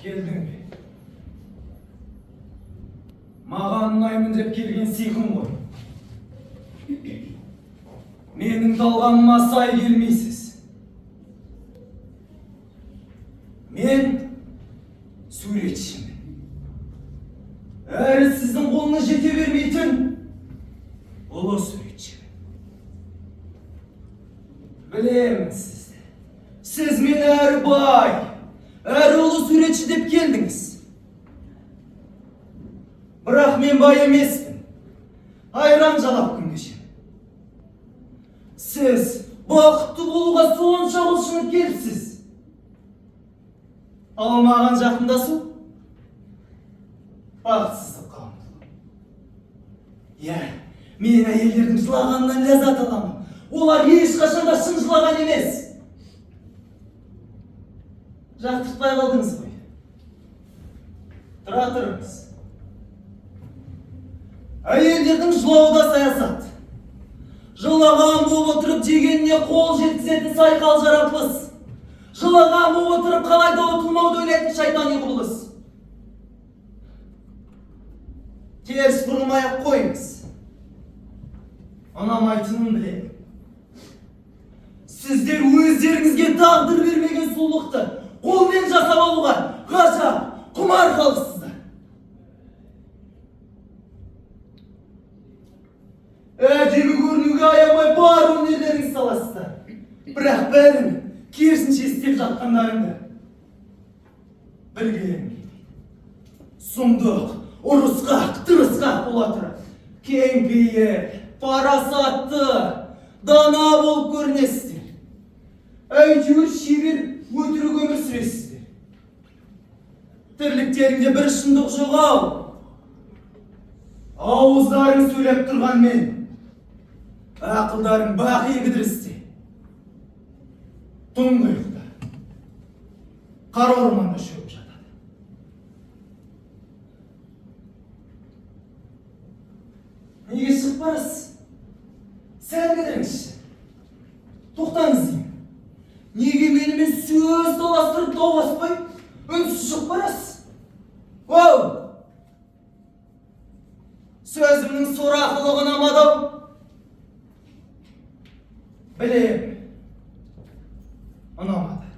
Келдің бе? Маған ұнаймын деп келген сиқым ғой. Менің талғамыма сай келмейсіз. Мен суретшімін. Әрі сіздің қолыңыз жете бермейтін ұлы суретшімін. Білемін сізді. Сіз мені әрі бай, әрі ұлы суретші деп келдіңіз. Бірақ мен бай емеспін. Айран жалап күн кешемін. Сіз бақытты болуға сонша құлшынып келіпсіз. Ал маған жақындасу бақытсыздыққа ұмтылу. Иә, мен әйелдердің жылағанынан ләззат аламын. Олар ешқашан да шын жылаған емес. Жақтыртпай қалдыңыз ғой. Тұра тұрыңыз. Әйелдердің жылауы да саясат. Жылаған болып отырып дегеніне қол жеткізетін сайқал жаратылыс. Жылаған болып отырып қалай да ұтылмауды ойлайтын шайтани құбылыс. Теріс бұрылмай-ақ қойыңыз. Ұнамайтынын білемін. Сіздер өздеріңізге тағдыр бермеген сұлулықты қолмен жасап алуға ғажап, құмар халықсыздар. Әдемі көрінуге аямай бар өнерлеріңізді саласыздар. Бірақ бәрін керісінше істеп жатқандарыңды білгім келмейді. Сұмдық, ұрысқақ, тырысқақ бола тұра кеңпейіл, парасатты, дана болып көрінесіздер. Әйтеуір шебер өтірік өмір сүресіздер. Тірліктеріңде бір шындық жоқ ау. Ауыздарың сөйлеп тұрғанмен, ақылдарың бақи кідірісте. Тұңғиықта, қара орманда шөгіп жатады. Неге шығып барасыз? Сәл кідіріңізші. Тоқтаңыз деймін. Неге менімен сөз таластырып дауласпай, үнсіз шығып барасыз? Оу! Сөзімнің сорақылығы ұнамады ау. Білемін. Ұнамады.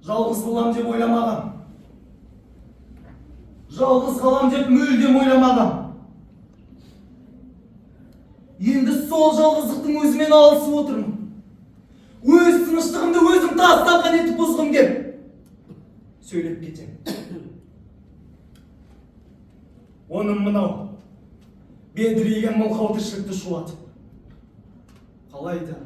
Жалғыз болам деп ойламағам. Жалғыз қалам деп мүлдем ойламағам. Енді сол жалғыздықтың өзімен алысып отырмын. Өз тыныштығымды өзім тас талқан етіп бұзғым кеп. Сөйлеп кетемін. Оның мынау бедірейген мылқау тіршілікті шулатып. Қалай да